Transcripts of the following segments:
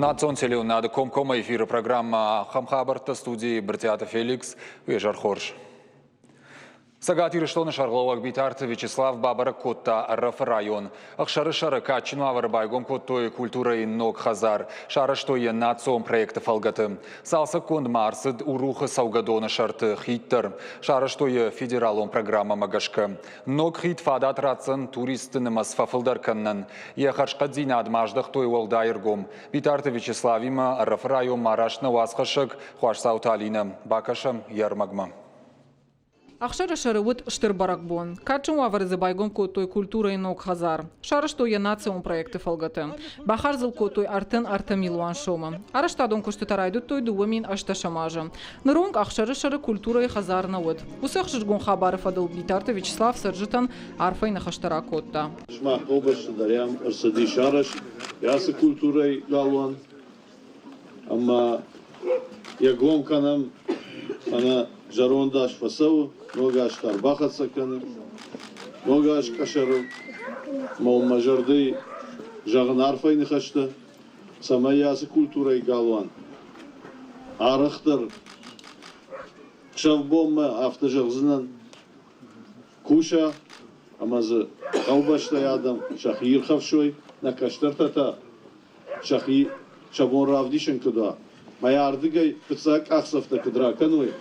Национ телеуынынады комкоммӕ эфиры программӕ «Ахӕм хабӕрттӕ» студийы Брытъиаты Феликс. Уе зӕр хорз. Цӕгат Ирыстоны сӕргълӕууӕг Битарты Вячеслав бабӕрӕг кодта Ӕрӕфы район. Ӕхсӕрысӕры кадджын уавӕры байгом кодтой культурӕйы ног хӕдзар. Сарӕзтой йӕ национ проекты фӕлгӕты. Цалцӕггонд ма ӕрцыд Урухы цӕугӕдоны сӕрты хид дӕр. Сарӕзтой йӕ федералон программӕмӕ гӕсгӕ. Ног хид фадат ратдзӕн туристты нымӕц фӕфылдӕр кӕнынӕн. Йӕ хӕрзхъӕддзинадмӕ аздӕхтой уӕлдай ӕргом. Битарты Вячеславимӕ Ӕрӕфы районмӕ арӕзт нӕ уацхӕссӕг Хуасдзауты Алинӕ. Бакӕсӕм йӕ ӕрмӕгмӕ. Ӕхсӕрысӕры уыд стыр бӕрӕгбон. Кадджын уавӕры дзы байгом кодтой культурӕйы ног хӕдзар. Сарӕзтой йӕ национ проекты фӕлгӕты. Бахардз ыл кодтой 33 милуан сомы. Арӕзтадон куыстытӕ райдыдтой 2018 азы. Ныронг Ӕхсӕрысӕры культурӕйы хӕдзар нӕ уыд. Уыцы ӕхсызгон хабары фӕдыл Битарты Вячеслав цӕрджытӕн арфӕйы ныхӕстӕ ракодта. Сымах хъӕубӕсты дӕр ӕм ӕрцыдис арӕзт ацы культурӕйы галуан ӕмӕ йӕ гом кӕнӕм ӕмӕ зӕронд аз фӕцӕуы, ног аз та ӕрбахӕццӕ кӕны. Ног аз къӕсӕрыл ӕмӕ уын мӕ зӕрдӕйы зӕгъын арфӕйы ныхӕстӕ, цӕмӕй ацы культурӕйы галуан арӕхдӕр ӕхсӕв-бонмӕ афтӕ зӕгъдзынӕн, куса ӕмӕ дзы хъӕубӕстӕйы адӕм сӕхи ирхӕфсой, нӕ кӕстӕртӕ та сӕхи сӕ бон равдисын куыд уа, мӕ ардыгӕй фыццаг къахдзӕфтӕ куыд ракӕной.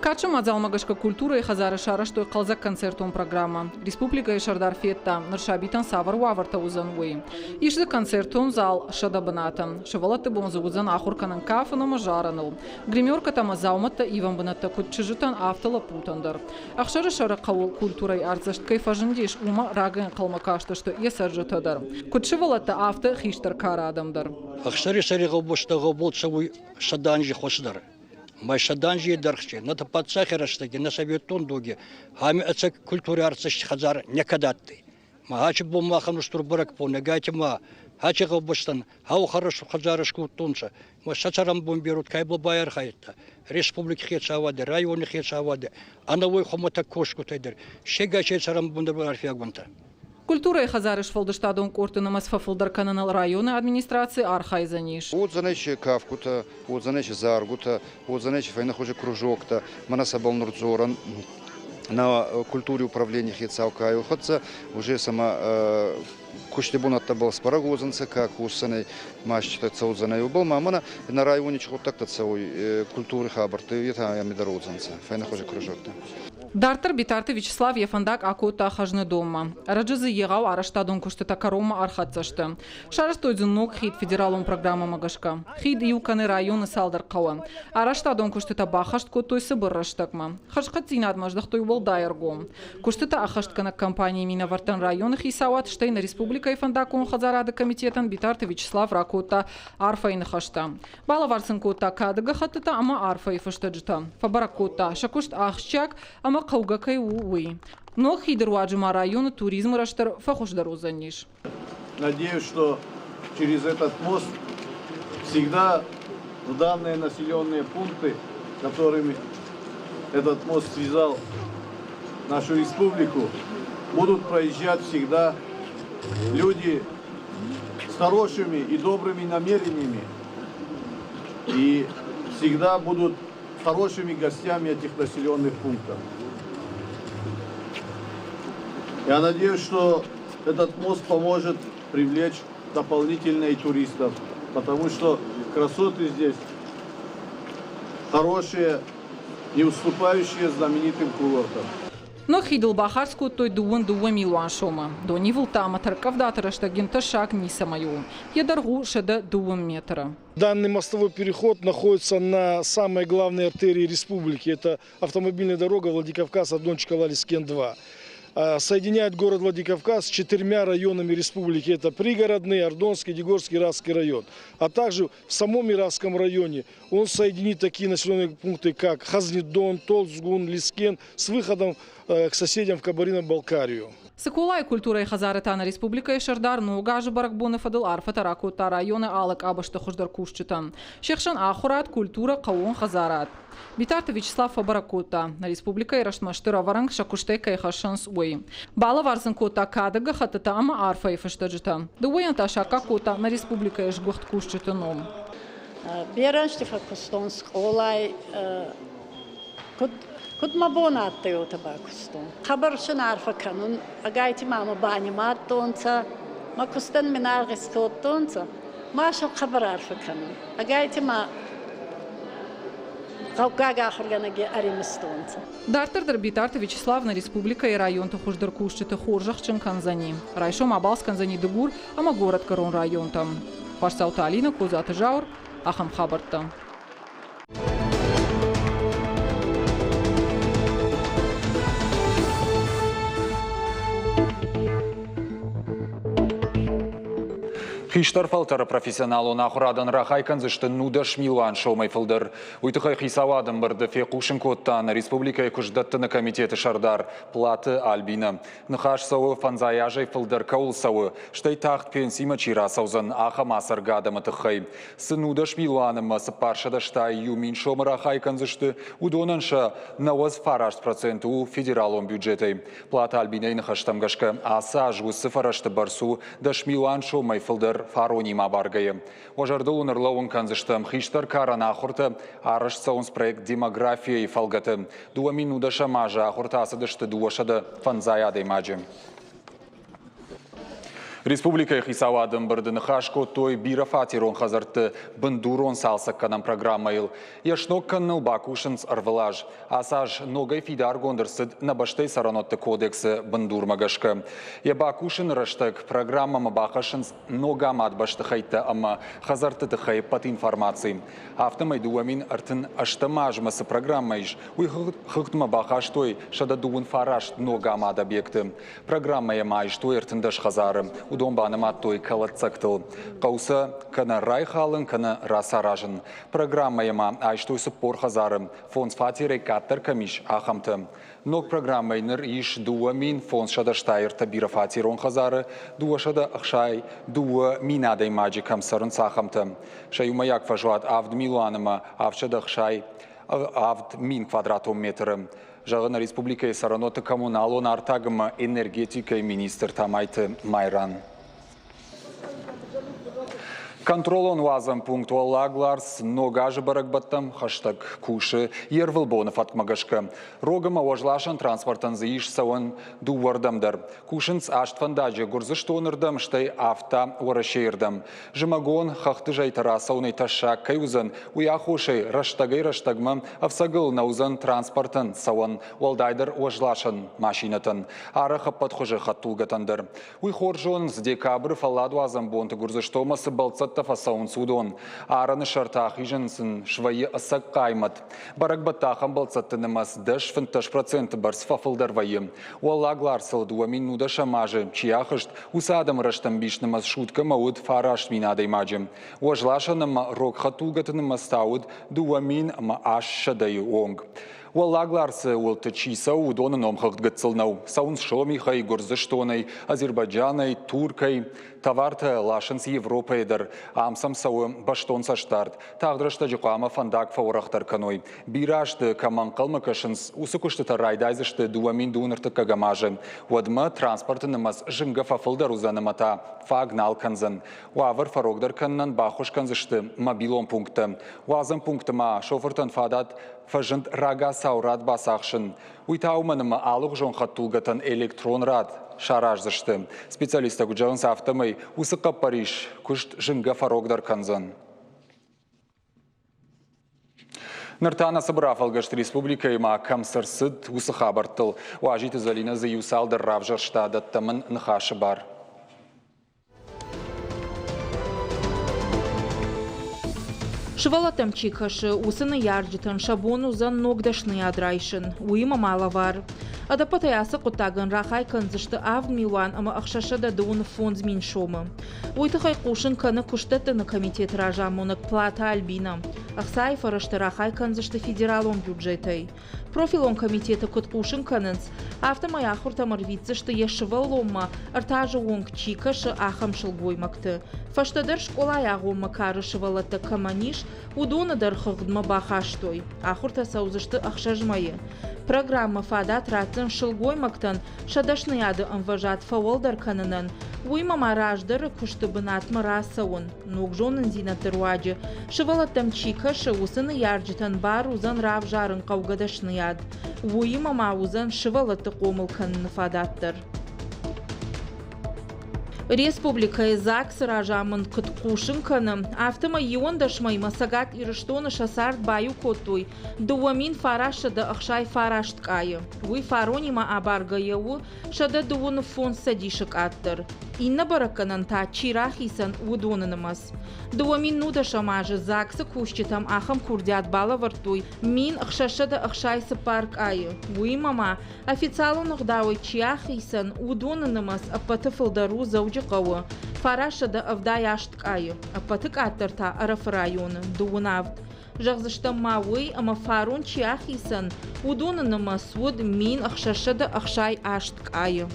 Кадджын мадзалмӕ гӕсгӕ культурӕйы хӕдзары сарӕзтой хъӕлдзӕг концертон программӕ. Республикӕйы сӕрдар федта, ныр сабитӕн цавӕр уавӕртӕ уыдзӕн, уый. Ис дзы концертон зал 100 бынаты. Сывӕллӕтты бон дзы уыдзӕн ахуыр кӕнын кафын ӕмӕ зарыныл. Гримеркӕтӕ ӕмӕ дзаумӕттӕ ивӕн бынӕттӕ куыд чызджытӕн, афтӕ лӕппутӕн дӕр. Ӕхсӕрысӕры хъӕуы культурӕйы артдзӕст кӕй фӕзындис, уымӕ рагӕй ӕнхъӕлмӕ кастысты йӕ цӕрджытӕ дӕр. Куыд сывӕллӕттӕ, афтӕ хистӕр кары адӕм дӕр. Ӕхсӕрысӕри гъӕубӕстӕ гъӕубӕл цӕуй сӕдӕ анзи хуӕздӕр. Ма сӕдӕ анзи дӕргъци нӕ паддзахи рӕстӕги, нӕ советтон доги ами ӕцӕг культури артдзӕсти хӕдзар некӕд адтӕй. Ма ачи бон махӕн устур бӕрӕгбон, ӕгайтима ачи гъӕубӕстӕн гьӕу хӕдзар скодтонцӕ, ма сӕ цӕрӕнбон берут кайбл байархайдта. Республики хецауадӕ, райони хецауадӕ, ӕнӕуой хумӕтӕг косгутӕй дӕр се гасей цӕрӕнбон дӕр арфиагонтӕ. Культурӕйы хӕдзары сфӕлдыстадон къордты нымӕц фӕфылдӕр кӕныныл районы администраци архайдзӕнис. Уодзӕнӕй си кафгутӕ, уодзӕнӕй си заргутӕ, уодзӕнӕй си фӕйнӕхузи кружоктӕ. Мӕнӕ сӕбӕл нур дзорӕн на культури управлений хецау ка хӕццӕ, уже сӕмӕ кусти бунӕттӕбӕл сбӕрӕг уодзӕнцӕ, ка косдзӕнӕй, масчитӕ цӕудзӕнӕй, уобӕл ма мӕнӕ на райони чи гъуддӕгтӕ цӕуй культури хабӕрттӕ, етӕ ами дӕр уодзӕнцӕ фӕйнӕхузи кружоктӕ. Дарддӕр Битарты Вячеслав йӕ фӕндаг акодта Хӕзныдонмӕ. Ӕрӕджы дзы егъау арӕзтадон куыстытӕ кӕронмӕ ӕрхӕццӕ сты. Сарӕзтой дзы ног хид федералон программӕмӕ гӕсгӕ. Хид иу кӕны районы цалдӕр хъӕуы. Арӕзтадон куыстытӕ баххӕст кодтой цыбыр рӕстӕгмӕ. Хӕрзхъӕддзинадмӕ здӕхтой уӕлдай ӕргом. Куыстытӕ ӕххӕстгӕнӕг компанийы минӕвӕрттӕн районы хицауад, стӕй нӕ республикӕйы фӕндаггон хӕдзарады комитетӕн Битарты Вячеслав ракодта арфӕйы ныхӕстӕ. Балӕвар сын кодта кады гӕххӕттытӕ ӕмӕ арфӕйы фыстӕджытӕ. Фӕбӕрӕг кодта, сӕ куыст ахсджиаг ӕмӕ хъӕугӕ кӕй у, уый. Ног хиды руаджы ма районы туризмы рӕзт дӕр фӕхуыздӕр уыдзӕнис. Надеюсь, что через этот мост всегда в данные населенные пункты, которыми этот мост связал нашу республику, будут проезжать всегда люди с хорошими и добрыми намерениями и всегда будут хорошими гостями этих населенных пунктов. Я надеюсь, что этот мост поможет привлечь дополнительно и туристов, потому что красоты здесь хорошие, не уступающие знаменитым курортам. Ног хидыл бахардз кодтой дыууын дыууӕ милуан сомы. Донивылдтӕ ӕмӕ тӕрккъӕвдаты рӕстӕг йын тӕссаг ницӕмӕй у. Йӕ дӕргъ у 102 метры. Данный мостовой переход находится на самой главной артерии республики. Это автомобильная дорога Владикавказ, Адончик-Лалискен-2. Соединяет город Владикавказ с четырьмя районами республики. Это Пригородный, Ардонский, Дигорский, Ирасский район. А также в самом Ирасском районе он соединит такие населенные пункты, как Хазнидон, Толцгун, Лискен с выходом к соседям в Кабардино-Балкарию. Цыколайы культурӕйы хӕдзары та нӕ республикӕйы сӕрдар ног азы бӕрӕгбоны фӕдыл арфӕтӕ ракодта районы алы къабӕзты хуыздӕр кусджытӕн. Се хсӕн ахуырад, культурӕ, хъӕууон хӕдзарад. Битарты Вячеслав фӕбӕрӕг кодта, нӕ республикӕйы рӕстмӕ стыр ӕвӕрӕн сӕ куыстӕй кӕй хӕссынц, уый. Балӕвар сын кодта кады гӕххӕттытӕ ӕмӕ арфӕйы фыстӕджытӕ. Дыууӕйӕн та саккаг кодта нӕ республикӕйы сгуыхт кусджыты ном. Берӕ ӕнзти фӕккустон скъолай, куд, куд мӕ бон адтӕй, уотӕ бакустон. Хъӕбӕр син арфӕ кӕнун, ӕгайтима мӕ банимадтонцӕ, мӕ кустӕн мин аргъ искодтонцӕ, ма син хъӕбӕр арфӕ кӕнун. Ӕгайтима гъӕуккаг ахургӕнӕги ӕримистонцӕ. Дарддӕр дӕр Битарты Вячеслав нӕ республикӕйы районты хуыздӕр кусджыты хорзӕхджын кӕндзӕни. Райсом абалц кӕндзӕни Дыгур ӕмӕ горӕтгӕрон районтӕм. Хуасдзауты Алинӕ, Козаты Зауыр, ахӕм хабӕрттӕ. Хистӕр фӕлтӕры профессионалон ахуырадӕн рахай кӕндзысты 19 милуан сомӕй фылдӕр. Уый тыххӕй хицауады ӕмбырды фехъусын кодта нӕ республикӕйы куыстдӕттыны комитеты сӕрдар Платы Альбинӕ. Ныхас цӕуы, фӕндзай азӕй фылдӕр кӕуыл цӕуы, стӕй тагъд пенсимӕ чи рацӕудзӕн, ахӕм ацӕргӕ адӕмы тыххӕй. Цы 19 милуаны ӕмӕ 481 мин сомы рахай кӕндзысты, уыдонӕн сӕ 99% у федералон бюджетӕй. Платы Альбинӕйы ныхӕстӕм гӕсгӕ, ацы аз уыцы фӕрӕзты бӕрц у 10 милуан сомӕй фылдӕр фаронимӕ абаргӕйӕ. Уӕ зӕрдыл уын ӕрлӕууын кӕндзыстӕм, хистӕр карӕн ахуыртӕ арӕзт цӕуынц проект «Демография-йы фӕлгӕты. 2010 азы ахуыртӕ ацыдысты 205 адӕймаджы. Республикӕйы хицауады ӕмбырды ныхас кодтой бирӕфатерон хӕдзӕртты бындурон цалцӕггӕнӕн программӕйыл. Йӕ сног кӕныныл бакусынц ӕрвылаз. Ацы аз ногӕй фидаргонд ӕрцыд нӕ бӕстӕйы цӕрӕнуӕтты кодексы бындурмӕ гӕсгӕ. Йӕ бакусыны рӕстӕг программӕмӕ бахӕссынц ногамад бӕстыхӕйттӕ ӕмӕ хӕдзӕртты тыххӕй ӕппӕт информаци. Афтӕмӕй 2038 азмӕ цы программӕ ис, уый хыгъдмӕ бахастой 129 ногамад объекты. Программӕйӕ ма айстой 13 хӕдзары. Уыдон банымадтой кӕлӕддзӕгтыл. Хъӕу сӕ кӕнӕ райхалын, кӕнӕ рацаразын. Программӕйӕ ма айстой 40 хӕдзары, фондз фатерӕй къаддӕр кӕм ис, ахӕмтӕ. Ног программӕйы ныр ис 2563 бирӕфатерон хӕдзары, 262 мин адӕймаджы кӕм цӕрынц, ахӕмтӕ. Сӕ иумӕйаг фӕзуат 7 милуан ӕмӕ 767 мин квадратон метры. Зӕгъы нӕ республикӕйы цӕрӕнуӕтты коммуналон артаг ӕмӕ энергетикӕйы министр Тамайты Майран. Контролон уадзӕн пункт Уӕллаг Ларс ног азы бӕрӕгбӕттӕм хӕстӕг кусы йе рвылбоны фӕткмӕ гӕсгӕ. Рог ӕмӕ уӕзласӕн транспортӕн дзы ис цӕуӕн дыууӕрдӕм дӕр. Кусынц аст фӕндаджы Гуырдзыстоны рдӕм, стӕй афтӕ Уӕрӕсейы рдӕм. Зымӕгон хӕхты зӕйтӕ рацӕуынӕй тӕссаг кӕй уыдзӕн, уый аххосӕй рӕстӕгӕй-рӕстӕгмӕ ӕфцӕгыл нӕ уыдзӕн транспортӕн цӕуӕн, уӕлдайдӕр уӕзласӕн машинӕтӕн. Арӕх ӕппӕт хуызы хӕдтулгӕтӕн дӕр. Уый хорз зонынц, декабры фӕлладуадзӕн бонты Гуырдзыстонмӕ цы бӕлццӕттӕ фӕцӕуынц, уыдон. Арӕны сӕрты ахизын сын свӕййы ӕцӕг хъаймӕт. Бӕрӕгбӕттӕ ахӕм бӕлццӕтты нымӕц 10-15% бӕрц фӕфылдӕр вӕййы. Уӕллаг Ларсыл 2010 азы чи ахызт, уыцы адӕмы рӕстӕмбис нымӕц суткӕмӕ уыд 9000 адӕймаджы. Уӕзласӕн ӕмӕ рог хӕдтулгӕты нымӕц та уыд 2800-йы онг. Уӕллаг Ларсы уылты чи цӕуы, уыдоны номхыгъд гыццыл нӕу. Цӕуынц Сомихӕй, Гуырдзыстонӕй, Азербайджанӕй, Туркӕй. Товартӕ ласынц Европӕйы дӕр. Ам сӕм цӕуы бӕстон цӕстдард. Тагъд рӕстӕджы хъуамӕ фӕндаг фӕуӕрӕхдӕр кӕной. Бирӕ азты кӕм ӕнхъӕлмӕ кӕсынц, уыцы куыстытӕ райдайдзысты 2023 азы. Уӕдмӕ транспорты нымӕц зынгӕ фӕфылдӕр уыдзӕн ӕмӕ та фаг нал кӕндзӕн. Уавӕр фӕрогдӕр кӕнынӕн баххуыс кӕндзысты мобилон пункттӕ. Уадзӕн пункты ма шофыртӕн фадат фӕзынд рагацау рад бацахсын. Уый та уымӕн ӕмӕ алыгъуызон хӕдтулгӕтӕн электрон рад сараздзысты. Специалисттӕ куыд зӕгъынц, афтӕмӕй уыцы хъӕппӕрис куыст зынгӕ фӕрогдӕр кӕндзӕн. Ныр та нӕ цыбыр афӕлгӕст республикӕйы ма кӕм цы рцыд, уыцы хабӕрттыл. Уазиты Зӕлинӕ дзы иу цалдӕр равзӕрста, дӕттӕм ын ныхасы бар. Сывӕллӕттӕм чи кӕсы, уыцы ныййарджытӕн сӕ бон уыдзӕн ног дӕсныйад райсын, уыимӕ ма лӕвар. Ӕдӕппӕтӕй ацы хъуыддагӕн рахай кӕндзысты авд милуан ӕмӕ 625 мин сомы. Уый тыххӕй хъусын кӕны куыстдӕттыны комитеты разамонӕг Плата Альбина. Ӕхцайы фӕрӕзтӕ рахай кӕндзысты федералон бюджетӕй. Профилон комитеты куыд хъусын кӕнынц, афтӕмӕй ахуыртӕм ӕрвитдзысты йӕ сывӕллонмӕ ӕртӕ азы онг чи кӕсы, ахӕм сылгоймӕгты. Фӕстӕдӕр скъолайы агъоммӕ кары сывӕллӕттӕ кӕмӕн ис, уыдоны дӕр хыгъдмӕ бахастой. Ахуыртӕ цӕудзысты ӕхсӕз мӕйы. Программӕ фадат ратдзӕн. ратдзӕн сылгоймӕгтӕн сӕ дӕсныйады ӕмвӕзад фӕуӕлдӕр кӕнынӕн, уыимӕ ма раздӕры куысты бынатмӕ рацӕуын. Ног зонындзинӕдты руаджы сывӕллӕттӕм чи кӕсы, уыцы ныййарджытӕн бар уыдзӕн равзарын хъӕугӕ дӕсныйад. Уыимӕ ма уыдзӕн сывӕллӕтты хъомыл кӕныны фадат дӕр. Республикӕйы ЗАГС-ы разамынд куыд хъусын кӕны, афтӕмӕй 11 мӕймӕ Цӕгат Ирыстоны сӕ цард баиу кодтой 2969 къайы. Уый фаронимӕ абаргӕйӕ у 125 цӕдисы къаддӕр. Иннӕ бӕрӕггӕнӕн та, чи рахицӕн, уыдоны нымӕц. 2010 азы ЗАГС-ы кусджытӕм ахӕм курдиат балӕвӕрдтой 1664 къайы. Уыимӕ ма Официалон ӕгъдауӕй чи ахицӕн, уыдоны нымӕц ӕппӕты фылдӕр у Дзӕуджыхъӕуы, 978 къайы, ӕппӕты къаддӕр та Ӕрӕфы районы, 27. Зӕгъдзыстӕм ма уый, ӕмӕ фарон чи ахицӕн, уыдоны нымӕц уыд 1668 къайы.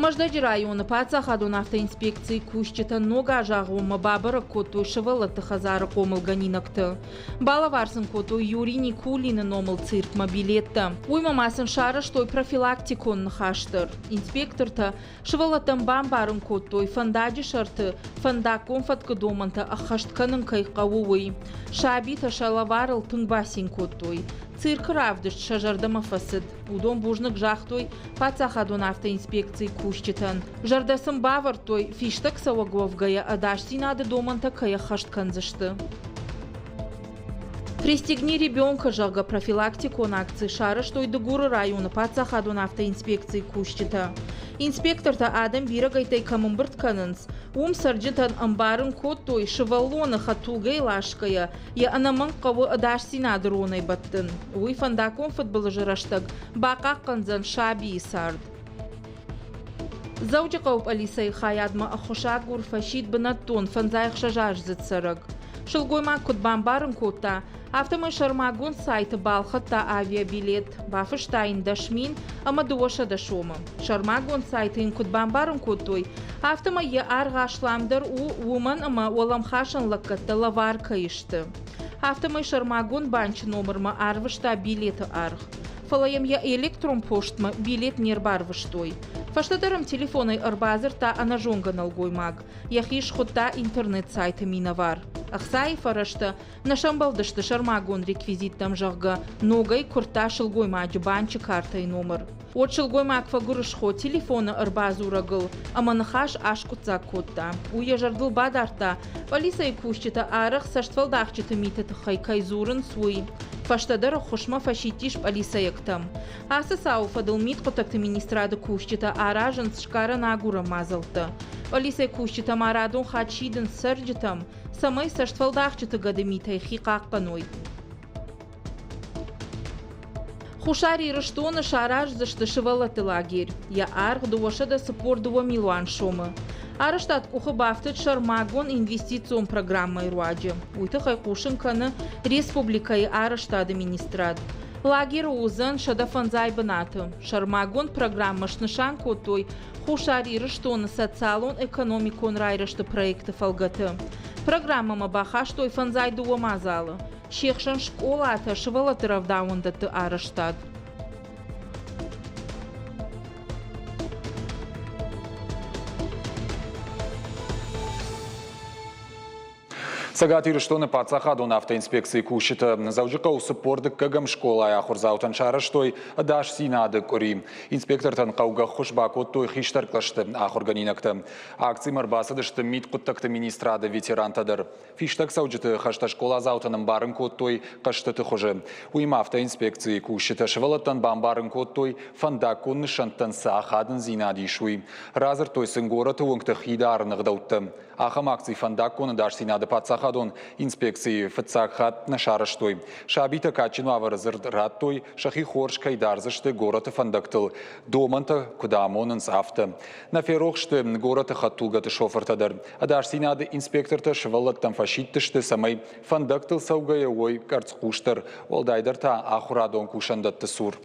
Мӕздӕджы районы паддзахадон автоинспекцийы кусджытӕ ног азы агъоммӕ бабӕрӕг кодтой сывӕллӕтты хӕдзары хъомылгӕнинӕгты. Балӕвар сын кодтой Юрий Никулины номыл циркмӕ билеттӕ. Уыимӕ ма сын сарӕзтой профилактикон ныхас дӕр. Инспектортӕ сывӕллӕттӕн бамбарын кодтой, фӕндаджы сӕрты фӕндаггон фӕткы домӕнтӕ ӕххӕст кӕнын кӕй хъӕуы, уый. Сабитӕ сӕ лӕварыл тынг бацин кодтой. Циркы равдыст сӕ зӕрдӕмӕ фӕцыд. Уыдон бузныг загътой паддзахадон автоинспекцийы кусджытӕн. Зӕрдӕ сын бавӕрдтой, фистӕгцӕуӕг уӕвгӕйӕ ӕдасдзинады домӕнтӕ кӕй ӕххӕст кӕндзысты. «Пристегни ребенка», зӕгъгӕ, профилактикон акци сарӕзтой Дыгуры районы паддзахадон автоинспекцийы кусджытӕ. Инспектортӕ адӕм бирӕгӕйттӕй кӕм ӕмбырд кӕнынц, уым цӕрджытӕн ӕмбарын кодтой, сывӕллоны хӕдтулгӕйы ласгӕйӕ йӕ ӕнӕмӕнг хъӕуы ӕдасдзинады ронӕй бӕттын. Уый фӕндаггон фыдбылызы рӕстӕг бахъахъхъӕндзӕн сабийы цард. Дзӕуджыхъӕуы пъӕлицӕйы хайадмӕ ӕххуысагур фӕсидт бынӕттон 56-аздзыд цӕрӕг. Сылгоймаг куыд бамбарын кодта, афтӕмӕй сӕрмагонд сайты балхӕдта авиабилет, бафыста йын 10 200 сомы. Сӕрмагонд сайты йын куыд бамбарын кодтой, афтӕмӕй йӕ аргъ асламдӕр у, уымӕн ӕмӕ уӕлӕмхасӕн лӕггӕдтӕ лӕвар кӕй сты. Афтӕмӕй сӕрмагонд банчы номырмӕ арвыста билеты аргъ. Фӕлӕ йӕм йӕ электрон постмӕ билет не рбарвыстой. Фӕстӕдӕр ӕм телефонӕй ӕрбадзырдта ӕнӕзонгӕ нӕлгоймаг. Йӕхи схуыдта интернет-сайты минӕвар. Ӕхцайы фӕрӕзтӕ нӕ сӕмбӕлдысты сӕрмагонд реквизиттӕм, зӕгъгӕ, ногӕй куырдта сылгоймаджы банчы картӕйы номыр. Уӕд сылгоймаг фӕгуырысхо телефоны ӕрбадзурӕгыл ӕмӕ ныхас аскъуыддзаг кодта. Уый йӕ зӕрдыл бадардта, пъӕлицӕйы кусджытӕ арӕх цӕстфӕлдахджыты миты тыххӕй кӕй дзурынц, уый. Фӕстӕдӕр ӕххуысмӕ фӕсидтис пъӕлицӕйӕгтӕм. Ацы цауы фӕдыл мидхъуыддӕгты министрады кусджытӕ аразынц сгарӕн-агурӕн мадзӕлттӕ. Пъӕлицӕйы кусджытӕ ма радон хатт сидынц цӕрджытӕм, цӕмӕй цӕстфӕлдахджыты гӕды митӕй хи хъахъхъӕной. Хуссар Ирыстоны сараздзысты сывӕллӕтты лагерь. Йӕ аргъ 242 милуан сомы. Арӕзтад къухы бафтыд сӕрмагонд инвестицион программӕйы руаджы. Уый тыххӕй хъусын кӕны республикӕйы арӕзтады министрад. Лагеры уыдзӕн 105 бынаты. Сӕрмагонд программӕ снысан кодтой Хуссар Ирыстоны социалон-экономикон райрӕзты проекты фӕлгӕты. Программӕмӕ бахастой фӕндзай дыууӕ мадзалы. Се хсӕн скъолатӕ, сывӕллӕтты рӕвдауӕндӕтты арӕзтад. Цӕгат Ирыстоны паддзахадон автоинспекцийы кусджытӕ Дзӕуджыхъӕуы 42-ӕм скъолайы ахуырдзаутӕн сарӕзтой ӕдасдзинады къуыри. Инспектортӕн хъӕугӕ ӕххуыс бакодтой хистӕр кълӕсты ахуыргӕнинӕгтӕ. Акцимӕ ӕрбацыдысты мидхъуыддӕгты министрады ветерантӕ дӕр. Фистӕгцӕуджыты хӕстӕ скъоладзаутӕн ӕмбарын кодтой хъӕзтыты хуызы. Уыимӕ автоинспекцийы кусджытӕ сывӕллӕттӕн бамбарын кодтой, фӕндаггон нысӕнттӕн цы ахадындзинад ис, уый. Радзырдтой сын горӕты уынгты хи дарыны ӕгъдӕуттӕ. Ахӕм акци фӕндаггон ӕдасдзинады паддзахадон инспекцийы фыццаг хатт нӕ сарӕзтой. Сабитӕ кадджын уавӕры дзырд радтой, сӕхи хорз кӕй дардзысты горӕты фӕндӕгтыл, домӕнтӕ куыд амонынц, афтӕ. Нӕ ферох сты горӕты хӕдтулгӕты шофыртӕ дӕр. Ӕдасдзинады инспектортӕ сывӕллӕттӕм фӕсидтысты, цӕмӕй фӕндӕгтыл цӕугӕйӕ уой къӕрцхъусдӕр, уӕлдайдӕр та ахуырадон кусӕндӕтты цур.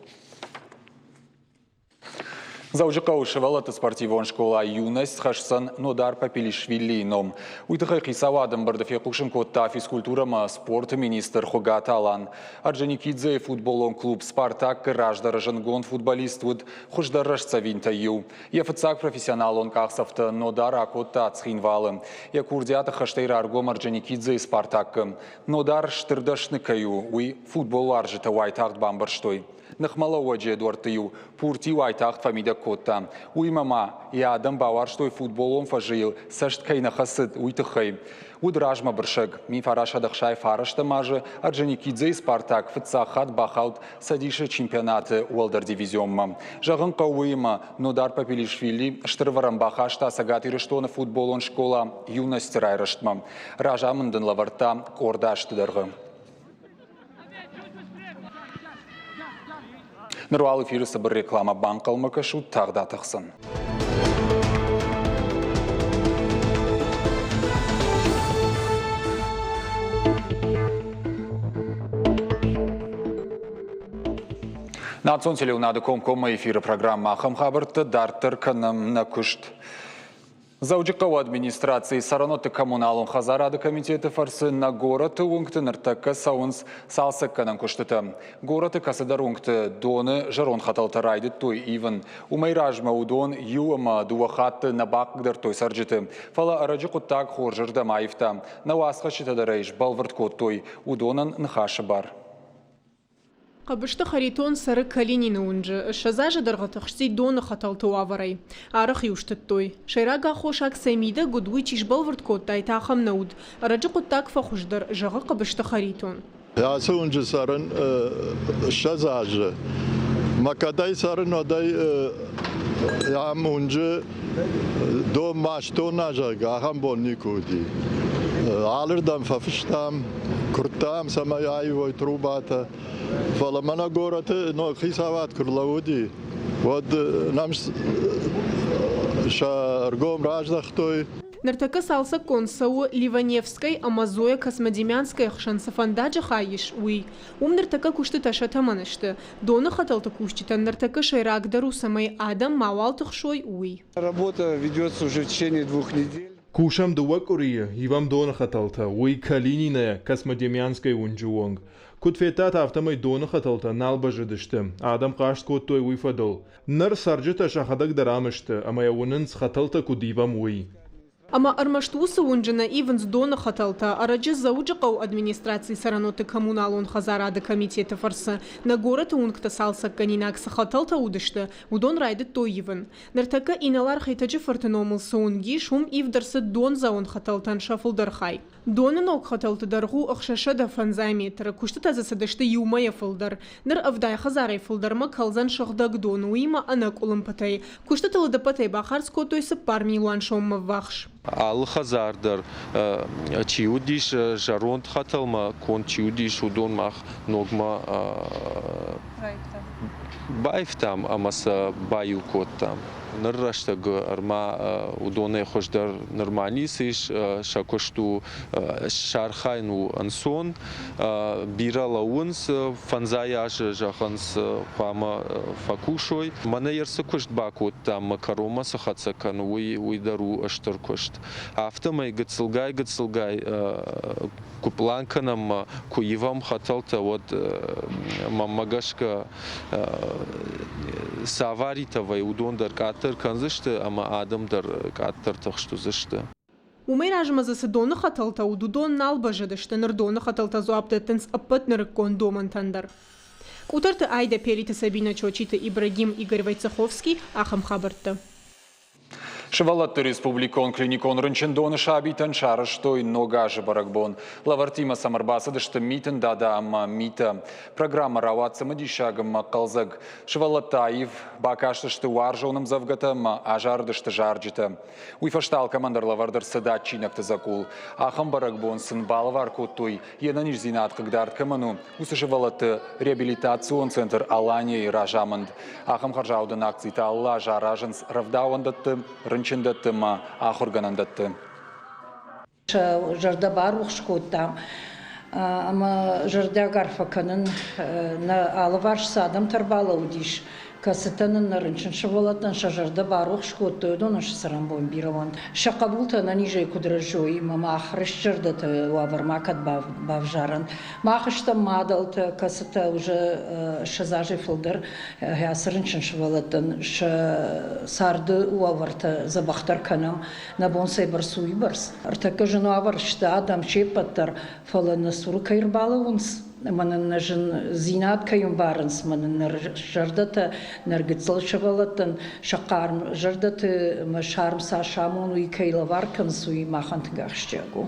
Дзӕуджыхъӕуы сывӕллӕтты спортивон скъола «Юность» хӕсдзӕн Нодар Папилишвилийы ном. Уый тыххӕй хицауады ӕмбырды фехъусын кодта физкультурӕ ӕмӕ спорты министр Хуыгаты Алан. Орджоникидзейы футболон клуб «Спартак»-ы раздӕры зындгонд футболист уыд хуыздӕр рӕстдзӕвинтӕй иу. Йӕ фыццаг профессионалон къахдзӕфтӕ Нодар акодта Цхинвалы. Йӕ курдиаты хӕстӕй раргом Орджоникидзейы «Спартак»-ы. Нодар стыр дӕсны кӕй у, уый футболуарзджытӕ уайтагъд бамбӕрстой. Ныхмӕлӕууӕджы дуӕртты-иу пурти уайтагъд фӕмидӕг кодта. Уыимӕ ма йӕ адӕм бауарзтой футболон фӕзы йыл цӕст кӕй нӕ хӕцыд, уый тыххӕй. Уыд размӕбырсӕг. 1969 азы Орджоникидзейы «Спартак» фыццаг хатт бахауд Цӕдисы чемпионаты уӕлдӕр дивизионмӕ. Зӕгъын хъӕуы уыимӕ, Нодар Папилишвили стыр ӕвӕрӕн бахаста Цӕгат Ирыстоны футболон скъола «Юность»-ы райрӕзтмӕ. Разамынд ын лӕвӕрдта къорд азты дӕргъы. Ныр уал эфиры цыбыр рекламӕ банхъӕлмӕ кӕсут тагъд атӕхдзӕн. Национ телеуынады комкоммӕ эфиры программӕ ахӕм хабӕрттӕ дарддӕр кӕнӕм нӕ куыст. Дзӕуджыхъӕуы администрацийы цӕрӕнуӕтты коммуналон хӕдзарады комитеты фӕрцы нӕ горӕты уынгты ныртӕккӕ цӕуынц цалцӕггӕнӕн куыстытӕ. Горӕты кӕцыдӕр уынгты доны зӕронд хӕтӕлтӕ райдыдтой ивын. Уымӕй размӕ уыдон иу ӕмӕ дыууӕ хатты нӕ бахъыгдардтой цӕрджыты. Фӕлӕ ӕрӕджы хъуыддаг хорзырдӕм аивта. Нӕ уацхӕсджытӕ дӕр ӕй сбӕлвырд кодтой. Уыдонӕн ныхасы бар. Хъӕбысты Харитон цӕры Калинины уынджы. 20 азы дӕргъы тыхсти доны хӕтӕлты уавӕрӕй. Арӕх-иу стыдтой. Сӕйраг аххосаг сӕ мидӕг уыд, уый чи сбӕлвырд кодтаид, ахӕм нӕ уыд. Ӕрӕджы хъуыддаг фӕхуыздӕр, зӕгъы Хъӕбысты Харитон. Ацы уынджы цӕрын 20 азы. Мӕ кӕдӕй цӕрын, уӕдӕй ам уынджы дон мастон нӕ, зӕгъгӕ, ахӕм бон никуы уыди. Алырдӕм фӕфыстам, куырдтам, цӕмӕй аивой трубатӕ. Фӕлӕ мӕнӕ горӕты ног хицауад куы рлӕууыди, уӕд нӕм сӕ ргом раздӕхтой. Ныртӕккӕ цалцӕггонд цӕуы Ливаневскӕй ӕмӕ Зоя Космодемьянскӕйы хсӕн цы фӕндаджы хай ис, уый. Уым ныртӕккӕ куыстытӕ сӕ тӕмӕны сты. Доны хӕтӕлты кусджытӕн ныртӕккӕ сӕйрагдӕр у, цӕмӕй адӕм мауал тыхсой, уый. Работа ведется уже в течение двух недель. Кусӕм дыууӕ къуырийы, ивӕм доны хӕтӕлтӕ, уый Калининӕйӕ Космодемьянскӕйы уынджы онг. Куыд федтат, афтӕмӕй доны хӕтӕлтӕ нал бӕззыдысты. Адӕм хъаст кодтой уый фӕдыл. Ныр цӕрджытӕ сӕхӕдӕг дӕр ам сты ӕмӕ йӕ уынынц, хӕтӕлтӕ куыд ивӕм, уый. Ӕмӕ ӕрмӕст уыцы уынджы нӕ ивынц доны хӕтӕлтӕ. Ӕрӕджы Дзӕуджыхъӕуы администрацийы цӕрӕнуӕтты коммуналон хӕдзарады комитеты фӕрцы нӕ горӕты уынгтӕ цалцӕггӕнинаг цы хӕтӕлтӕ уыдысты, уыдон райдыдтой ивын. Ныртӕккӕ инӕлар Хетӕджы-фырты номыл цы уынг ис, уым ивд ӕрцыд дондзӕуӕн хӕтӕлтӕн сӕ фылдӕр хай. Доны ног хӕтӕлты дӕргъ у 650 метры, куыстытӕ дзы цыдысты иу мӕйӕ фылдӕр. Ныр 70 хӕдзарӕй фылдӕрмӕ кӕлдзӕн сыгъдӕг дон, уыимӕ ӕнӕкъуылымпытӕй. Куыстытыл ӕдӕппӕтӕй бахардз кодтой 4 милуан соммӕ ввахс. Алы хӕдзар дӕр чи уыдис, зӕронд хӕтӕлмӕ конд чи уыдис, уыдон мах ногмӕ баивтам ӕмӕ сӕ баиу кодтам. Ныр рӕстӕг ӕрма уыдонӕй хуыздӕр нырма ницы ис, сӕ куыст у сархайын у ӕнцон, бирӕ лӕууынц, фӕндзай азы зӕгъынц, хъуамӕ фӕкусой. Мӕнӕ йӕ цы куыст бакодтам, мӕ кӕронмӕ цы хӕццӕ кӕны, уый дӕр у стыр куыст. Афтӕмӕй гыццылгай-гыццылгай куы пълан кӕнӕм ӕмӕ куы ивӕм хӕтӕлтӕ, уӕд мӕнмӕ гӕсгӕ цы аваритӕ вӕййы, уыдон дӕр къаддӕр кӕндзысты ӕмӕ адӕм дӕр къаддӕр тыхст уыдзысты. Уымӕй размӕ дзы цы доны хӕтӕлтӕ уыд, уыдон нал бӕззыдысты. Ныр доны хӕтӕлтӕ дзуапп дӕттынц ӕппӕт нырыккон домӕнтӕн дӕр. Къутӕрты Айдӕ, Пелиты Сабинӕ, Чочиты Ибрагим, Игорь Войцеховский. Ахӕм хабӕрттӕ. Сывӕллӕтты республикон клиникон рынчындоны сабитӕн сарӕзтой Ног азы бӕрӕгбон. Лӕвӕрттимӕ сӕм ӕрбацыдысты Митын Дада ӕмӕ Митӕ. Программӕ рауад цымыдисаг ӕмӕ хъӕлдзӕг. Сывӕллӕттӕ аив бакастысты уарзон ӕмдзӕвгӕтӕ ӕмӕ азарыдысты зарджытӕ. Уый фӕстӕ алкӕмӕн дӕр лӕвӕрд ӕрцыд адджинӕгты дзӕкъул. Ахӕм бӕрӕгбон сын балӕвар кодтой, йе нӕниздзинад хъыгдард кӕмӕн у, уыцы сывӕллӕтты реабилитацион центр Алания-йы разамынд. Ахӕм хӕрзаудӕн акцитӕ алы аз аразынц рӕвдауӕндӕтты, рынчындӕтты ӕмӕ ахуыргӕнӕндӕтты. Сӕ зӕрдӕ барухс кодтам ӕмӕ зӕрдиаг арфӕ кӕнын нӕ алыварс цы адӕмтӕ ӕрбалӕудис. кӕцытӕ нын нӕ рынчын сывӕллӕттӕн сӕ зӕрдӕ барухс кодтой, уыдонӕн сӕ цӕрӕнбон бирӕ уӕнт. Сӕ хъӕбултӕ ӕнӕнизӕй куыд рӕзой ӕмӕ мах рыстзӕрдӕты уавӕр макӕд бавзарӕнт. Мах стӕм мадӕлтӕ, кӕцытӕ уже 20 азӕй фылдӕр ацы рынчын сывӕллӕттӕн сӕ царды уавӕртӕ дзӕбӕхдӕр кӕнӕм. Нӕ бон цӕйбӕрц у, уыйбӕрц. Ӕртӕккӕ зын уавӕр сты адӕм се ппӕт дӕр, фӕлӕ нӕ цуры кӕй ӕрбалӕууынц, ӕмӕ нын нӕ зындзинад кӕй ӕмбарынц, ӕмӕ нын нӕ зӕрдӕтӕ, нӕ гыццыл сывӕллӕттӕн сӕ хъарм зӕрдӕты ӕмӕ сарм цас амон, уый кӕй лӕвар кӕнынц, уый махӕн тынг ахсджиаг у.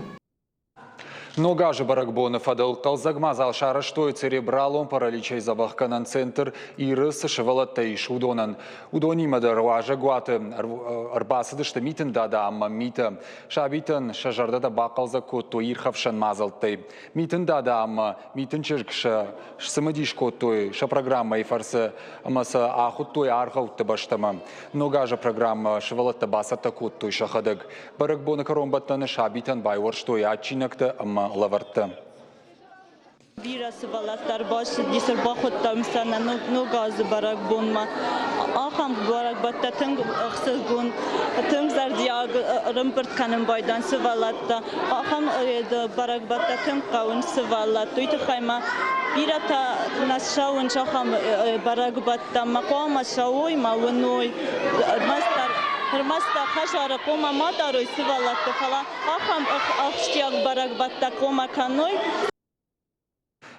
Ног азы бӕрӕгбоны фӕдыл хъӕлдзӕг мадзал сарӕзтой церебралон параличӕй дзӕбӕхгӕнӕн центр Иры цы сывӕллӕттӕ ис, уыдонӕн. Уыдонимӕ дӕр уазӕгуаты ӕрбацыдысты Митын Дада ӕмӕ Митӕ. Сабитӕн сӕ зӕрдӕтӕ бахъӕлдзӕг кодтой ирхӕфсӕн мадзӕлттӕй. Митын Дада ӕмӕ Митын чызг сӕ сцымыдис кодтой сӕ программӕйы фӕрцы ӕмӕ сӕ ахуыдтой аргъӕутты бӕстӕмӕ. Ног азы программӕ сывӕллӕттӕ бацӕттӕ кодтой сӕхӕдӕг. Бӕрӕгбоны кӕронбӕттӕны сабитӕн байуӕрстой адджинӕгтӕ ӕмӕ лӕвӕрттӕ. Бирӕ сывӕллӕттӕ ӕрбацыдис, ӕрбахуыдтам сӕ нӕ Ног азы бӕрӕгбонмӕ. Ахӕм бӕрӕгбӕттӕ тынг ӕхсызгон, тынг зӕрдиаг ӕрӕмбырд кӕнын байдайынц сывӕллӕттӕ. Ахӕм бӕрӕгбӕттӕ тынг хъӕуынц сывӕллӕтты. Уый тыххӕй ма бирӕтӕ нӕ ссӕуынц ахӕм бӕрӕгбӕттӕм. Ма хъуамӕ цӕуой, ма уыной. Ӕрмӕстдӕр ӕрмӕстдӕр хӕдзары хъуамӕ ма дарой сывӕллӕтты, фӕлӕ ахӕм ахсджиаг бӕрӕгбӕттӕ хъуамӕ кӕной.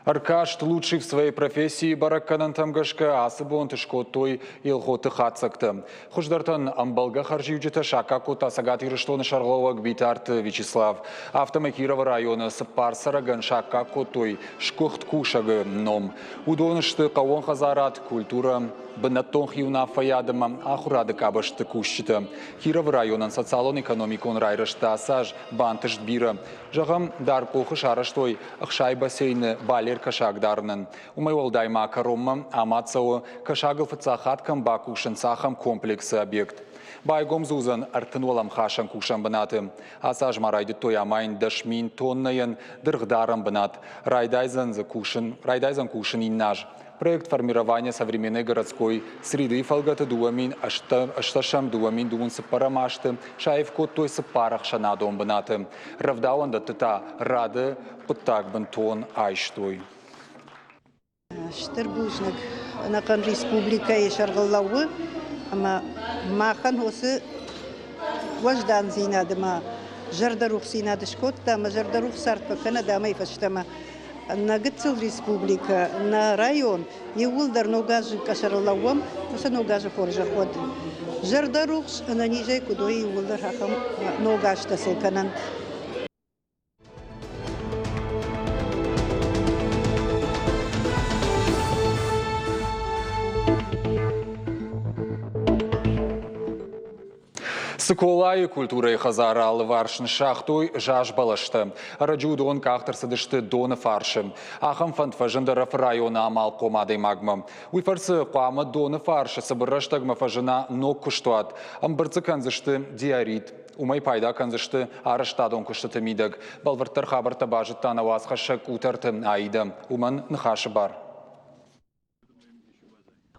Ӕркаст «Лучший в своей профессии» бӕрӕггӕнӕнтӕм гӕсгӕ ацы бонты скодтой Елхоты хатдзӕгтӕ. Хуыздӕртӕн ӕмбӕлгӕ хӕрзиуджытӕ саккаг кодта Цӕгат Ирыстоны сӕргълӕууӕг Битарты Вячеслав. Афтӕмӕй Кировы районы цыппар цӕрӕгӕн саккаг кодтой сгуыхт кусӕгы ном. Уыдон сты хъӕууон хӕдзарад, культурӕ, бынӕттон хиуынаффӕйад ӕмӕ ахуырады къабӕзты кусджытӕ. Кировы районӕн социалон-экономикон райрӕзты ацы аз бантыст бирӕ. Зӕгъӕм, Даркъохы сарӕзтой 60 бассейны балер кӕсаг дарынӕн. Уымӕй уӕлдай ма кӕронмӕ амад цӕуы, кӕсагыл фыццаг хатт кӕм бакусынц, ахӕм комплексы объект. Байгом дзы уыдзӕн 30 уӕлӕмхасӕн кусӕн бынаты. Ацы аз ма райдыдтой амайын 10 000 тоннӕйӕн дыргъдарӕн бынат. Райдайдзӕн дзы кусын, райдайдзӕн кусын иннӕ аз. Проект формирования современной городской среды фӕлгӕты 2008 2024 азты саив кодтой цыппар ӕхсӕнадон бынаты. Рӕвдауӕндӕтты та рады хъуыддаг бынтон айстой. Стыр бузныг ӕнӕхъӕн республикӕйы сӕргълӕууы ӕмӕ махӕн уыцы уӕздандзинад ӕмӕ зӕрдӕрухсдзинад скодта ӕмӕ зӕрдӕрухс цард фӕкӕнӕд амӕй фӕстӕмӕ. Нӕ гыццыл республикӕ, нӕ район иууылдӕр ног азы къӕсӕрыл лӕууӕм, уыцы ног азы хорзӕх уӕд. Зӕрдӕрухс, ӕнӕнизӕй куыд уой, иууылдӕр ахӕм ног азтӕ сыл кӕнӕнт. Цыколайы культурӕйы хӕдзары алыварс ныссагътой заз бӕлӕстӕ. Ӕрӕджы уыдон къахт ӕрцыдысты доны фарсы. Ахӕм фӕнд фӕзынд Ӕрӕфы районы амалхъом адӕймагмӕ. Уый фӕрцы хъуамӕ доны фарсы цыбыр рӕстӕгмӕ фӕзына ног куыстуат. Ӕмбырд дзы кӕндзысты диорит. Уымӕй пайда кӕндзысты арӕзтадон куыстыты мидӕг. Бӕлвырддӕр хабӕрттӕ базыдта нӕ уацхӕссӕг Къутӕрты Аидӕ. Уымӕн ныхасы бар.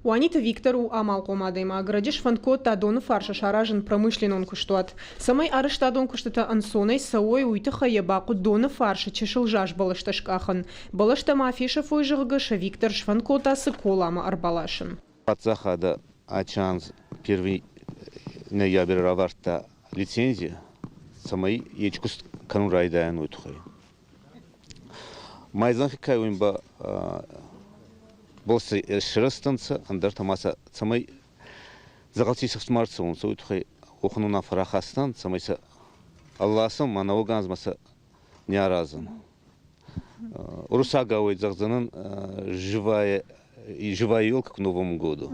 Уаниты Виктор у амалхъом адӕймаг. Раджы сфӕнд кодта доны фарсы саразын промышленнон куыстуат. Цӕмӕй арӕзтадон куыстытӕ ӕнцонӕй цӕуой, уый тыххӕй йӕ бахъуыд доны фарсы чысыл заз бӕлӕстӕ скъахын. Бӕлӕстӕ ма фесӕфой, зӕгъгӕ, сӕ Виктор сфӕнд кодта Цыколамӕ ӕрбаласын. Паддзахады ачанз первый ноябрь равардта лицензи, цӕмӕй ечи куст кӕнун райдайӕн, уой туххӕй. Майдзанхи кайуин ба босс срӕстӕнцӕ, ӕндӕртӕ ма сӕ цӕмӕй дзӕгъӕлти исӕфт ма рцӕуонцӕ, уой туххӕй уӕхӕн унаффӕ рахастан, цӕмӕй сӕ ӕлласӕн ма нӕуӕг анзмӕ сӕ не аразӕн. Уруссагау зӕгъдзӕнӕн живая, живая елка к Новому году.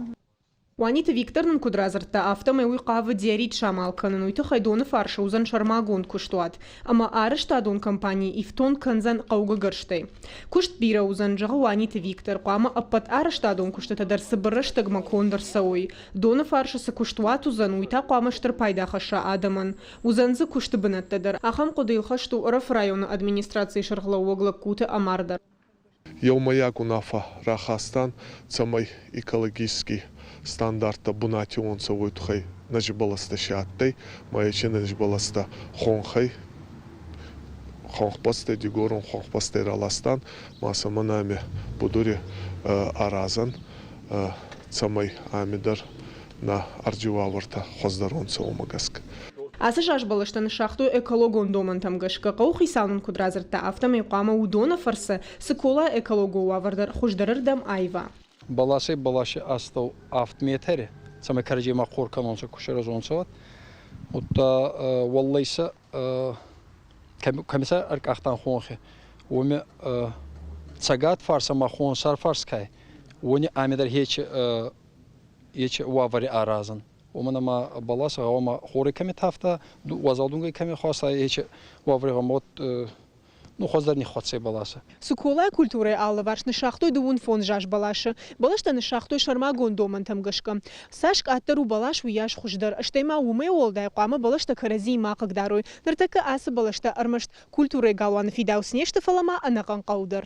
Уаниты Виктор нын куыд радзырдта, афтӕмӕй уый хъавы диорит самал кӕнын, уый тыххӕй доны фарсы уыдзӕн сӕрмагонд куыстуат ӕмӕ арӕзтадон компани ифтонг кӕндзӕн хъӕугӕ гӕрзтӕй. Куыст бирӕ уыдзӕн, зӕгъы Уаниты Виктор, хъуамӕ ӕппӕт арӕзтадон куыстытӕ дӕр цыбыр рӕстӕгмӕ конд ӕрцӕуой. Доны фарсы цы куыстуат уыдзӕн, уый та хъуамӕ стыр пайда хӕсса адӕмӕн. Уыдзӕн дзы куысты бынӕттӕ дӕр. Ахӕм хъуыдыйыл хӕст у Ӕрӕфы районы администрацийы сӕргълӕууӕг Лагкуты Амар дӕр. Еумӕйаг унаффӕ рахастан, цӕмӕй экологический. стандарттӕ бунати уонцӕ, уой туххӕй нӕзи бӕлӕстӕ си адтӕй, ма ечи нӕзи бӕлӕстӕ хонхӕй, хонхбӕстӕй, дигорон хонхбӕстӕй раластан, ма сӕ мӕнӕ ами будури аразӕн, цӕмӕй ами дӕр нӕ ӕрдзи уавӕртӕ хуӕздӕр уонцӕ, уомӕ гӕсгӕ. Ацы зазбӕлӕстӕ ныссагътой экологон домӕнтӕм гӕсгӕ. Хъӕуыхицау нын куыд радзырдта, афтӕмӕй хъуамӕ уыдоны фӕрцы Цыколайы экологон уавӕр дӕр хуыздӕрырдӕм аива. Бӕласӕй бӕласи астӕу авд метри, цӕмӕй кӕрӕдземӕ хъор кӕнонцӕ, ку саразонцӕ, уӕд. Удта уӕллӕй сӕ кӕми сӕ ӕркъахтан хонхи, уоми цӕгат фарс ӕма хонсар фарс ка уони ами дӕр ечи уавӕри аразӕн. Уомӕн ӕма бӕласӕ гъӕуама хори кӕми тавта, уазал дунгӕй кӕми хуӕста, ечи уавӕри гъӕуама ну, хуӕздӕр ниххуӕццӕй бӕласӕ. Цыколайы культурӕйы алыварс ныссагътой дыууын фондз заз бӕласы. Бӕлӕстӕ ныссагътой сӕрмагонд домӕнтӕм гӕсгӕ. Цас къаддӕр у бӕлас, уыйас хуыздӕр. Стӕй ма уымӕй уӕлдай хъуамӕ бӕлӕстӕ кӕрӕдзийы ма хъыгдарой. Ныртӕккӕ ацы бӕлӕстӕ ӕрмӕст культурӕйы галуаны фидауц не сты, фӕлӕ ма ӕнӕхъӕн хъӕу дӕр.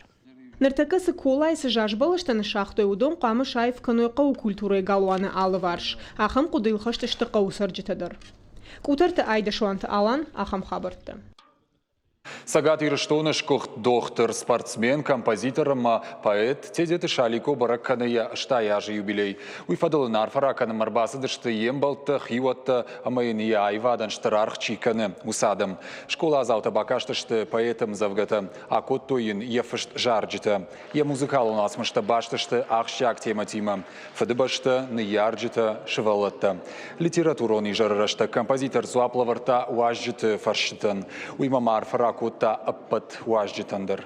Ныртӕккӕ Цыколайы цы заз бӕлӕстӕ ныссагътой, уыдон хъуамӕ саив кӕной хъӕуы культурӕйы галуаны алыварс. Ахӕм хъуыдыйыл хӕст сты хъӕуы цӕрджытӕ дӕр. Къутӕрты Айдӕсуанты Алан, ахӕм хабӕрттӕ. Цӕгат Ирыстоны сгуыхт дохтыр, спортсмен, композитор ӕмӕ поэт Тедеты Шалико бӕрӕг кӕны йӕ 80 азы юбилей. Уый фӕдыл ын арфӕ ракӕнынмӕ ӕрбацыдысты йе мбӕлттӕ, хиуӕттӕ ӕмӕ йын йӕ аивадӕн стыр аргъ чи кӕны, уыцы адӕм. Скъоладзаутӕ бакастысты поэты ӕмдзӕвгӕтӕ, акодтой йын йӕ фыст зарджытӕ. Йӕ музыкалон уацмыстӕ баст сты ахсджиаг темӕтимӕ – фыдыбӕстӕ, ныййарджытӕ, сывӕллӕттӕ. Литературон изӕры рӕстӕг композитор дзуапп лӕвӕрдта уазджыты фӕрстытӕн. Уый ма арфӕ ракодта ӕппӕт уазджытӕн дӕр.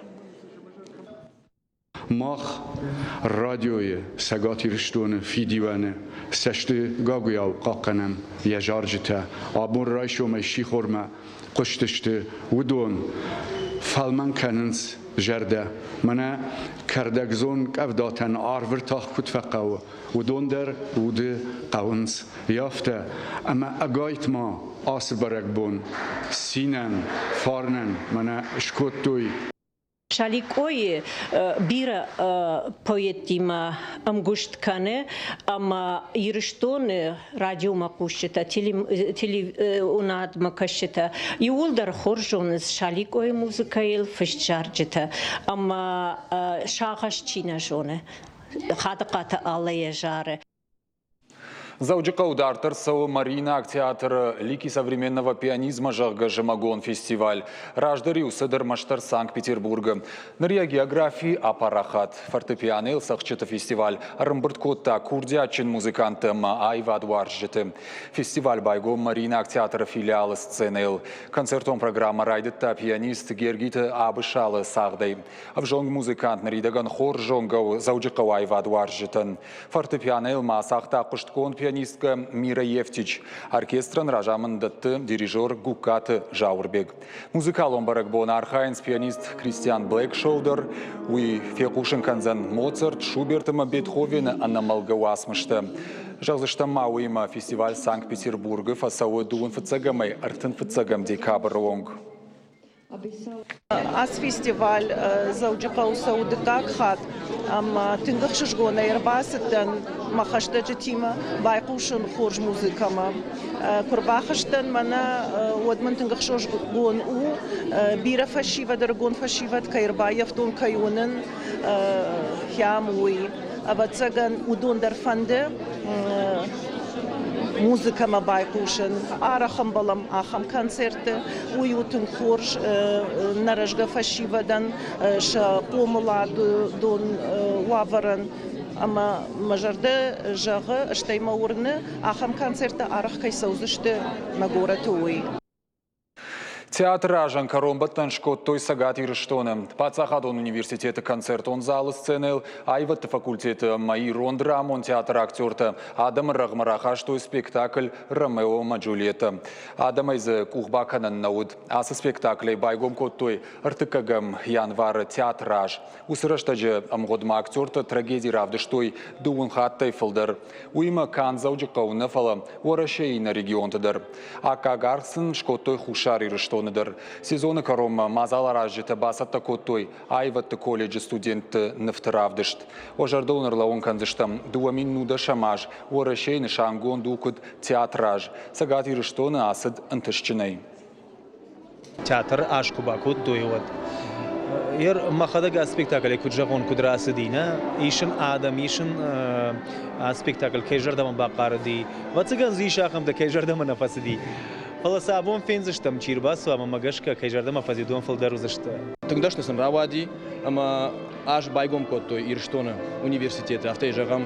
Мах радиойы Цӕгат Ирыстоны фидиуӕны цӕсты гагуыйау хъахъхъӕнӕм йӕ зарджытӕ. Абон райсомӕй сихормӕ хъуыстысты, уыдон фӕлмӕн кӕнынц зӕрдӕ. Мӕнӕ кӕрдӕгдзон къӕвдатӕн арвы ртах куыд фӕхъӕуы, уыдон дӕр уды хъӕуынц. Афтӕ ӕмӕ ӕгайтма ацы бӕрӕгбон цинӕн, фарнӕн мӕнӕ скодтой. Шаликъойы бирӕ поэттимӕ ӕмгуыст кӕны ӕмӕ Ирыстоны радиомӕ хъусджытӕ, телеуынадмӕ кӕсджытӕ иууылдӕр хорз зонынц Шаликъойы музыкӕйыл фыст зарджытӕ ӕмӕ сагъӕс чи нӕ зоны, Хадыхъаты Аллӕйы зары. Дзӕуджыхъӕуы дарддӕр цӕуы Мариинаг театры «Лики современного пианизма», зӕгъгӕ, зымӕгон фестиваль. Раздӕр-иу цыд ӕрмӕстдӕр Санкт-Петербургы. Ныр йӕ географи апарахат. Фортепианойыл цӕгъдджыты фестиваль ӕрӕмбырд кодта курдиатджын музыкантты ӕмӕ аивадуарзджыты. Фестиваль байгом Мариинаг театры филиалы сценӕйыл. Концертон программӕ райдыдта пианист Гергиты Абысалы цагъдӕй. Ӕвзонг музыкант ныридӕгӕн хорз зонгӕ у Дзӕуджыхъӕуы аивадуарзджытӕн. Фортепианойыл ма ацагъта хъуыстгонд пианисткӕ Мира Евтич. Оркестрӕн разамынд дӕтты дирижер Гугкаты Зауырбег. Музыкалон бӕрӕгбон архайынц пианист Кристиан Блэкшоу дӕр. Уый фехъусын кӕндзӕн Моцарт, Шуберт ӕмӕ Бетховены ӕнӕмӕлгӕ уацмыстӕ. Зӕгъдзыстӕм ма уыимӕ фестиваль Санкт-Петербургы фӕцӕуы дыууын фыццӕгӕмӕй ӕртын фыццӕгӕм декабры онг. Ацы фестиваль Дзӕуджыхъӕуы цӕуы дыккаг хатт ӕмӕ тынг ӕхсызгонӕй ӕрбацыдтӕн мӕ хӕстӕджытимӕ байхъусын хорз музыкӕмӕ. Куы рбахызтӕн мӕнӕ, уӕд мын тынг ӕхсызгон у, бирӕ фӕсивӕд, ӕрыгон фӕсивӕд кӕй ӕрбаййӕфтон, кӕй уынын хӕм, уый. Ӕвӕццӕгӕн, уыдон дӕр фӕнды музыкӕмӕ байхъусын. Арӕх ӕмбӕлӕм ахӕм концертты. Уый у тынг хорз нӕ рӕзгӕ фӕсивӕдӕн, сӕ хъомыладон уавӕрӕн. Ӕмӕ мӕ зӕрдӕ зӕгъы, стӕй мӕ уырны, ахӕм концерттӕ арӕх кӕй цӕудзысты нӕ горӕты, уый. Театры разӕн кӕронбӕттӕн скодтой Цӕгат Ирыстоны. Паддзахадон университеты концертон залы сценӕйыл аивӕдты факультеты ӕмӕ ирон драмон театры актертӕ адӕмы рӕгъмӕ рахастой спектакль «Ромео ӕмӕ Джульетта». Адӕмӕй дзы къух бакӕнӕн нӕ уыд. Ацы спектаклӕй байгом кодтой ӕртыккӕгӕм январы театры аз. Уыцы рӕстӕджы ӕмгъуыдмӕ актертӕ трагеди равдыстой дыууын хаттӕй фылдӕр. Уыимӕ канд Дзӕуджыхъӕуы нӕ, фӕлӕ Уӕрӕсейы иннӕ регионты дӕр. Аккаг аргъ сын скодтой Хуссар Ирыстоны. Ирыстоны дӕр. Сезоны кӕронмӕ мадзаларазджытӕ бацӕттӕ кодтой аивӕдты колледжы студентты нывты равдыст. Уӕ зӕрдыл ын ӕрлӕууын кӕндзыстӕм, 2010 аз Уӕрӕсейы нысангонд у куыд театры аз. Цӕгат Ирыстоны ацыд ӕнтыстджынӕй. Театр аз куы бакодтой, уӕд ер мӕхӕдӕг а спектаклӕй куыд зӕгъон, куыд рацыди, нӕ? Исын адӕм, исын а спектакль кӕй зӕрдӕмӕ бахъарыди. Ӕвӕццӕгӕн дзы ис ахӕмтӕ, кӕй зӕрдӕмӕ нӕ фӕцыди. Фӕлӕ сӕ абон фендзыстӕм, чи рбацӕуа ӕмӕ мӕ гӕсгӕ, кӕй зӕрдӕмӕ фӕцыди, уыдон фылдӕр уыдзысты. Тынг дӕсны сын рауади ӕмӕ аз байгом кодтой Ирыстоны университеты, афтӕ зӕгъӕм.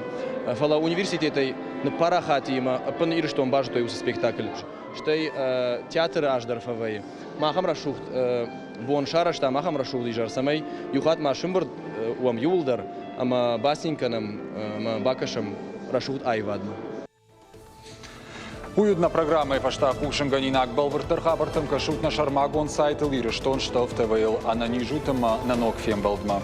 Фӕлӕ университетӕй ныппарахат и ӕмӕ ӕппын Ирыстон базыдтой уыцы спектакль. Стӕй театры аз дӕр фӕвӕййы. Махӕм рӕсугъд бон сарӕзтам, ахӕм рӕсугъд изӕр, цӕмӕй иу хатт ма сымбырд уӕм иууылдӕр ӕмӕ бацин кӕнӕм ӕмӕ бакӕсӕм рӕсугъд аивадмӕ. Уый уыд нӕ программӕйы фӕстӕ хъусынгӕнинаг. Бӕлвырддӕр хабӕрттӕм кӕсут нӕ сӕрмагонд сайтыл Ирыстон Штелф ТВ-йыл. Ӕнӕниз ут ӕмӕ нӕ ног фембӕлдмӕ.